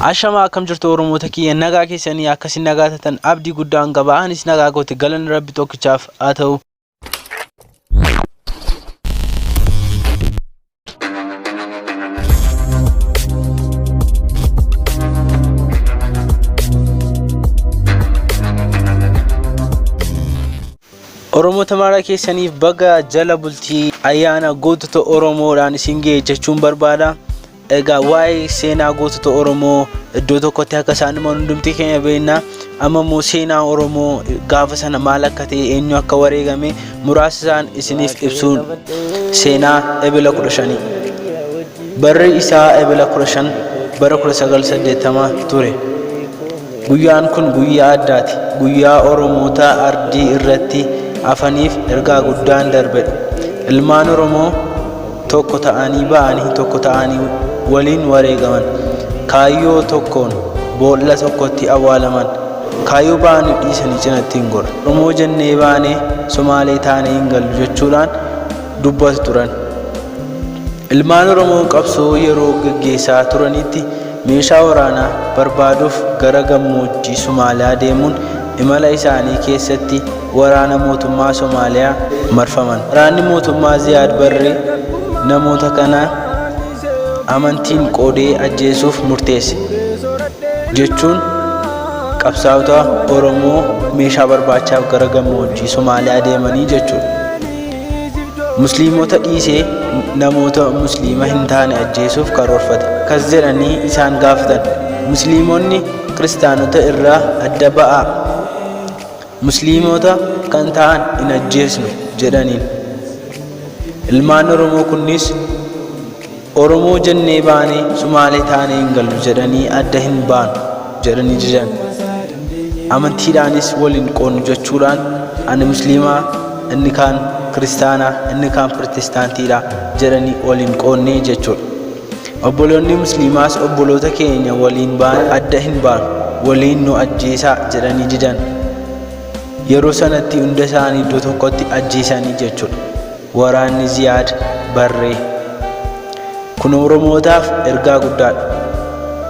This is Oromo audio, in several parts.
Ashamaa akkam jirtu Oromoota kiyya nagaa keessanii akkasiin nagaa taatan abdii guddaan qaba. Anis nagaa kooti galanni rabbi tokkichaaf haa ta'u. Oromoota mara keessaniif baga jala bultii ayyaana gootota Oromoodhaan isin ga'e jechuun barbaada. Egaa waa'ee seenaa gootota Oromoo iddoo tokkotti akka isaan himan hundumti keenya beekna. Amma immoo seenaa Oromoo gaafa sana maal akka ta'e eenyu akka wareegame muraasa isaan isiniif ibsuun seenaa Ebila 15. Barri isaa Ebila 15 bara 1980 ture. Guyyaan kun guyyaa addaati. Guyyaa Oromoota ardii irratti hafaniif ergaa guddaan darbedha. Ilmaan Oromoo tokko ta'anii ba'anii tokko ta'anii waliin wareegaman. Kaayyoo tokkoon boolla tokkotti awwaalaman. Kaayyoo ba'aniif dhiisanii cinatti hin gorre. Oromoo jennee baanee Somaalee taanee hin gallu jechuudhaan dubbatu turan. Ilmaan Oromoo qabsoo yeroo geggeessaa turanitti meeshaa waraanaa barbaaduuf gara gammoojjii Somaaliyaa deemuun imala isaanii keessatti waraana mootummaa Somaaliyaa marfaman. Waraanni mootummaa Ziyaad Barree namoota kana amantiin qoodee ajjeesuuf murteesse. Jechuun qabsaa'ota Oromoo meeshaa barbaachaaf gara gammoojjii Somaaliyaa deemanii jechuudha. Musliimota dhiisee namoota Musliima hin taane ajjeesuuf karoorfate. Akkas jedhanii isaan gaafatan, Musliimonni Kiristaanota irraa adda ba'aa. Musliimota kan ta'an hin ajjeesnu jedhaniin. Ilmaan Oromoo kunnis Oromoo jennee baanee Sumaalee taanee hin gallu jedhanii adda hin baanu jedhanii didan. Amantiidhaanis wal hin qoodnu jechuudhaan ani Musliima, inni kaan Kiristaana, inni kaan Pirotestaantiidha jedhanii wal hin qoodne jechuudha. Obboloonni Musliimaas obboloota keenya waliin baane adda hin baanu, waliin nu ajjeesaa jedhanii didan. Yeroo sanatti hunda isaanii iddoo tokkotti ajjeesanii jechuudha. Waraanni Ziyaad Barree. Kun Oromootaaf ergaa guddaadha.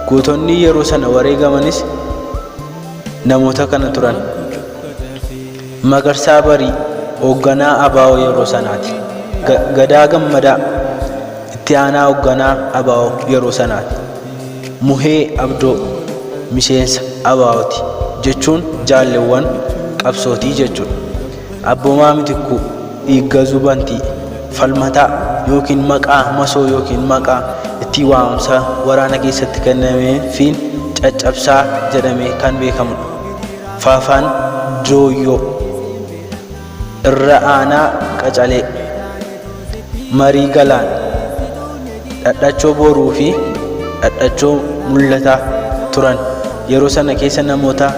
Gootonni yeroo sana wareegamanis namoota kana turan. Magarsaa Barii, hoogganaa ABO yeroo sanaati. Gadaa Gammadaa, itti aanaa hoogganaa ABO yeroo sanaati. Muhee Abdoo, miseensa ABOti jechuun jaallewwan qabsootii jechuudha. Abboomaa Mitikkuu, Iiggazuu Bantii, Falmataa ykn maqaa masoo ykn maqaa ittiin waamamsa waraana keessatti kennameefiin Caccabsaa jedhamee kan beekamudha. Faafaan Dooyyoo, Irra Aanaa Qacalee, Marii Galaan, Dhadhachoo Boruu fi Dhadhachoo Mul'ataa turan. Yeroo sana keessa namoota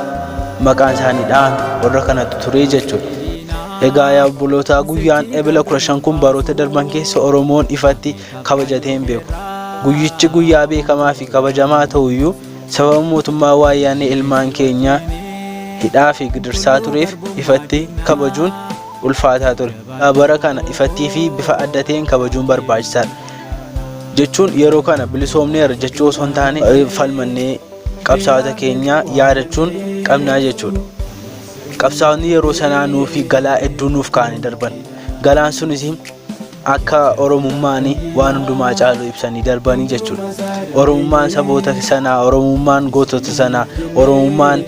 maqaan isaanii dhahame warra kanatu ture jechuudha. Egaa yaa obbolootaa guyyaan Ebila 15 kun baroota darban keessa Oromoon ifatti kabajatee hin beeku. Guyyichi guyyaa beekamaa fi kabajamaa ta'uyyuu sababa mootummaa waayyaanee ilmaan keenya hidhaa fi gidirsaa tureef ifatti kabajuun ulfaataa ture. Bara kana ifattii fi bifa adda ta'een kabajuun barbaachisaadha. Jechuun yeroo kana bilisoomneerra jechuu osoo hin taane falmannee qabsaa'ota keenya yaadachuun qabnaa jechuudha. Qabsaa'onni yeroo sanaa nuufi galaa hedduu nuuf kaa'anii darban. Galaan sunis akka Oromummaan waan hundumaa caalu ibsanii darbanii jechuudha. Oromummaan saboota sanaa, Oromummaan gootota sanaa, Oromummaan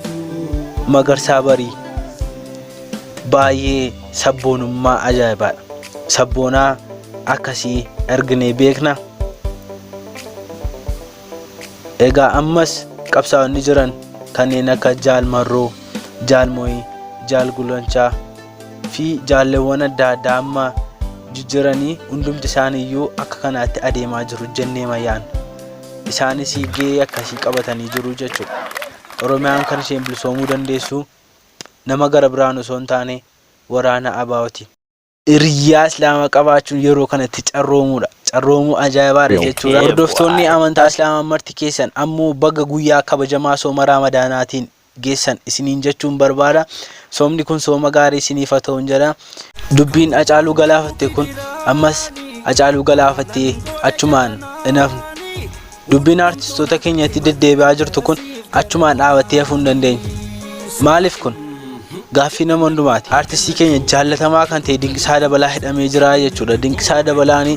Magarsaa Barii baay'ee sabboonummaa ajaa'ibaadha. Sabboonaa akkasii arginee beekna. Egaa ammas qabsaa'onni jiran kanneen akka Jaal Marroo, Jaal Mo'ii, Jaal Gulanchaa fi jaalleewwan adda addaa amma jijjiranii hundumti isaaniiyyuu akka kanaatti adeemaa jiru jennee mayyaan. Isaanis gahee akkasii qabatanii jiru jechuudha. Oromiyaan kan isheen bilisoomuu dandeessu nama gara biraan osoo hin taane waraana ABOtiin. Hiriyyaa Islaamaa qabaachuun yeroo kanatti carroomuudha. Carroomuu ajaa'ibaadha jechuudha. Hordoftoonni amantaa Islaamaa marti keessan ammoo baga guyyaa kabajamaa sooma Raamadaanaatiin geessan isiniin jechuun barbaada. Soomni kun sooma gaarii isiniif haa ta'uun jedha. Dubbiin Hacaaluu galaafatte kun ammas Hacaaluu galaafattee achumaan hin hafne. Dubbiin aartistoota keenyatti deddeebi'aa jirtu kun achumaan dhaabattee hafuu hin dandeenye. Maaliif kun? Gaaffii nama hundumaati. Aartistii keenya jaallatamaa kan ta'e Dinqisaa Dabalaa hidhamee jira jechuudha. Dinqisaa Dabalaan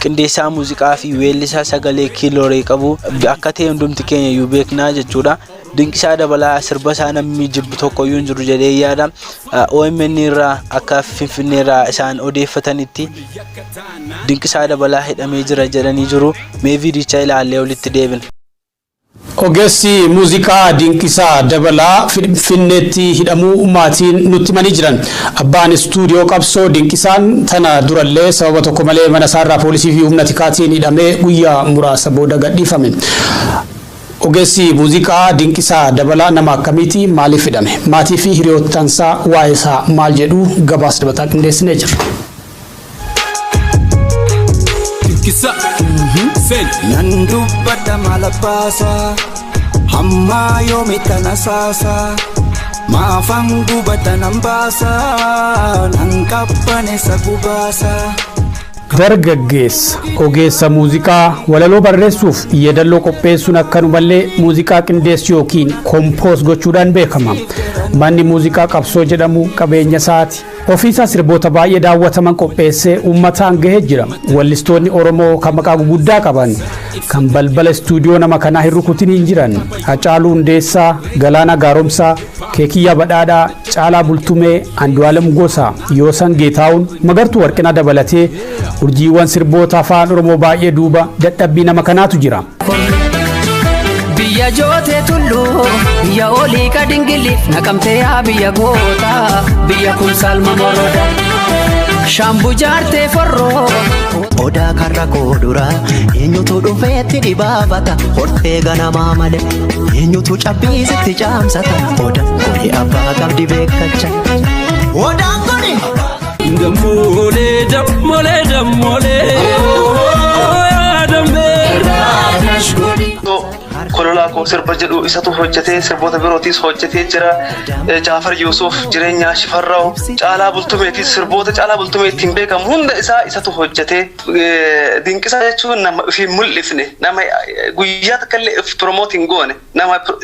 qindeessaa muuziqaa fi weellisaa sagalee kiilooree qabu akka ta'e hundumti keenya iyyuu beeknaa jechuudha. Dinqisaa Dabalaa sirba isaa namni jibbu tokko iyyuu hin jiru jedhee yaada. OMN irraa akka Finfinnee irraa isaan odeeffatanitti Dinqisaa Dabalaa hidhamee jira jedhanii jiru. Mee viidicha ilaallee olitti deebina. Ogeessi muuziqaa Dinqisaa Dabalaa Finfinneetti hidhamuu maatiin nutti himanii jiran. Abbaan istuudiyoo qabsoo Dinqisaan tana durallee sababa tokko malee mana isaarraa poolisii fi humna tikaatiin hidhamee guyyaa muraasa booda gadhiifame. Ogeessi muuziqaa Dinqisaa Dabalaa nama akkamiiti? Maaliif hidhame? Maatii fi hiriyoottansaa waa'ee isaa maal jedhu gabaasa dabalataa qindeessinee jirra. Dinqisa. Sen. Nan dubbadha maal abbaasaa hammaa yoomitti nasaasaa maafan gubata nan baasaa nan qabbaneessa gubaasaa. Dargaggeessa ogeessa muuziqaa walaloo barreessuuf yeedalloo qopheessuun akkanumallee muuziqaa qindeessuu yookiin compose gochuudhaan beekama. Manni muuziqaa qabsoo jedhamu qabeenya isaati. Ofiisaa sirboota baay'ee daawwataman qopheessee uummataan gahee jira. Wallistoonni Oromoo kan maqaa guguddaa qaban kan balbala istuudiyoo nama kanaa hin rukutin hin jiran. Hacaaluu Hundeessaa, Galaanaa Gaaromsaa, Keekiyyaa Badhaadhaa, Caalaa Bultumee, Andu'aalem Gosaa, Yoosan Geetaawun, Magartuu Warqinaa dabalatee urjiiwwan sirboota afaan Oromoo baay'ee duuba dadhabbii nama kanaatu jira. Biyya jootee tulluu biyya olii qadingiliif naqamtee yaa biyya goota biyya kun salma moroda shaambuu jaartee forroo. Odaa karra koo dura eenyutu dhufeetti dhibaabata hortee ganamaa malee eenyutu cabbiisitti caamsata odaa kuni abbaa qabdi beekacha. Odaan kuni. Dammolee dammolee dammolee. Kololaa koo sirba jedhu isatu hojjetee sirboota birootiis hojjetee jira. Jaafar Yuusuf jireenyaa Shifarraa'u Caalaa Bultumeetiis sirboota Caalaa Bultumee ittiin beekamu hunda isaa isatu hojjetee. Dinqisaa jechuun nama ofii mul'ifne nama guyyaa takka illee of promote hin goone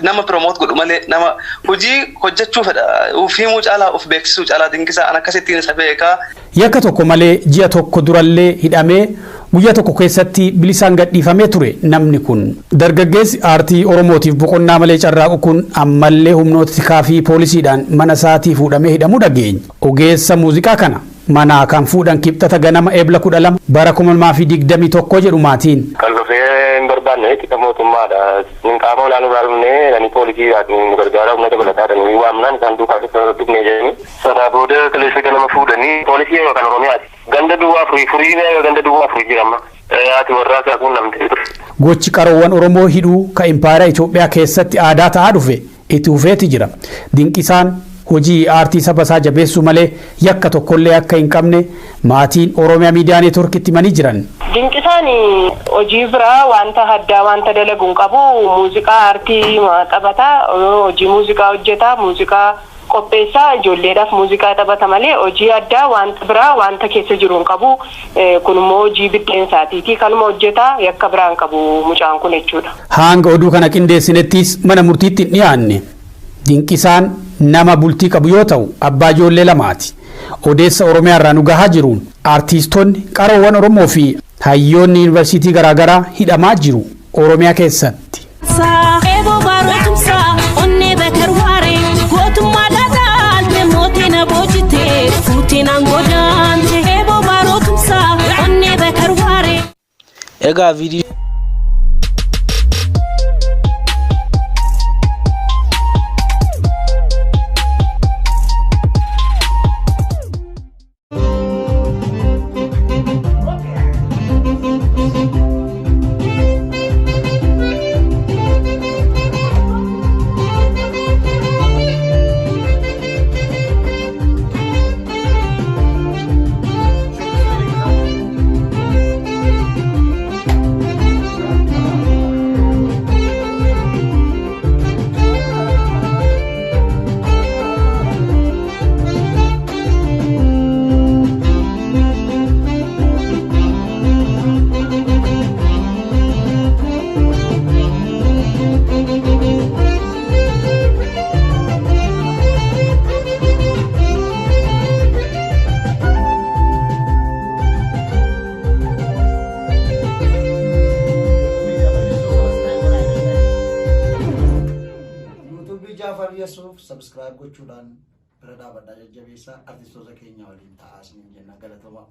nama promote godhu malee nama hojii hojjechuu fedha of himuu caalaa of beeksisuu caalaa Dinqisaa an akkasittiin isa beekaa. Yakka tokko malee ji'a tokko durallee hidhamee guyyaa tokko keessatti bilisaan gadhiifamee ture namni kun. Dargaggeessi aartii Oromootiif boqonnaa malee carraaqu kun ammallee humnoota tikaa fi poolisiidhaan mana isaatii fuudhamee hidhamuu dhageenya. Ogeessa muuziqaa kana manaa kan fuudhan kibxata ganama Eebla 12 bara 2021 jedhu maatiin. Kan dhufee hin barbaanne tika mootummaadha. Inni qaama olaanuu irraa dhufnee jedhanii poolisii nu gargaara humna dabalataa jedhanii waamnaan isaan duukaa dhufnee jedhanii. Sanaa booda kaleessa ganama fuudhanii poolisii kan Oromiyaati. Ganda duwwaa afurii furii ganda duwwaa afurii jira amma. Haati warraa isaa quunnamtee ture. Gochi qaroowwan Oromoo hidhuu ka impaayera Itoophiyaa keessatti aadaa ta'aa dhufe itti fufeeti jira. Dinqisaan hojii aartii saba isaa jabeessuu malee yakka tokkollee akka hin qabne maatiin Oromiyaa Miidiyaa Neetworkitti himanii jiran. Dinqisaan hojii biraa wanta addaa wanta dalagu hin qabu. Muuziqaa aartii taphata, hojii muuziqaa hojjeta, muuziqaa qopheessaa, ijoolleedhaaf muuziqaa taphata malee hojii addaa wanta biraa wanta keessa jiru hin qabu. Kun immoo hojii biddeensaatiiti. Kanuma hojjeta yakka biraa hin qabu mucaan kun jechuudha. Hanga oduu kana qindeessinettis mana murtiitti hin dhiyaanne. Dinqisaan nama bultii qabu yoo ta'u abbaa ijoollee lamaati. Odeessa Oromiyaa irraa nu gahaa jiruun aartistoonni qaroowwan Oromoo fi hayyoonni yuunivarsiitii garaagaraa hidhamaa jiru Oromiyaa keessatti. Eeboo baarootumsaa onnee bakar waaree gootummaa dhadhaalte mootiin aboojite fuutiin aangoodhaante eeboo baarootumsaa onnee bakar waaree. Egaa viidiyoo Jaafar Yasuuf subscribe gochuudhaan bira dhaabadhaa, jajjabeessaa, artistoota keenya waliin ta'aa isiniin jenna. Galatoomaa.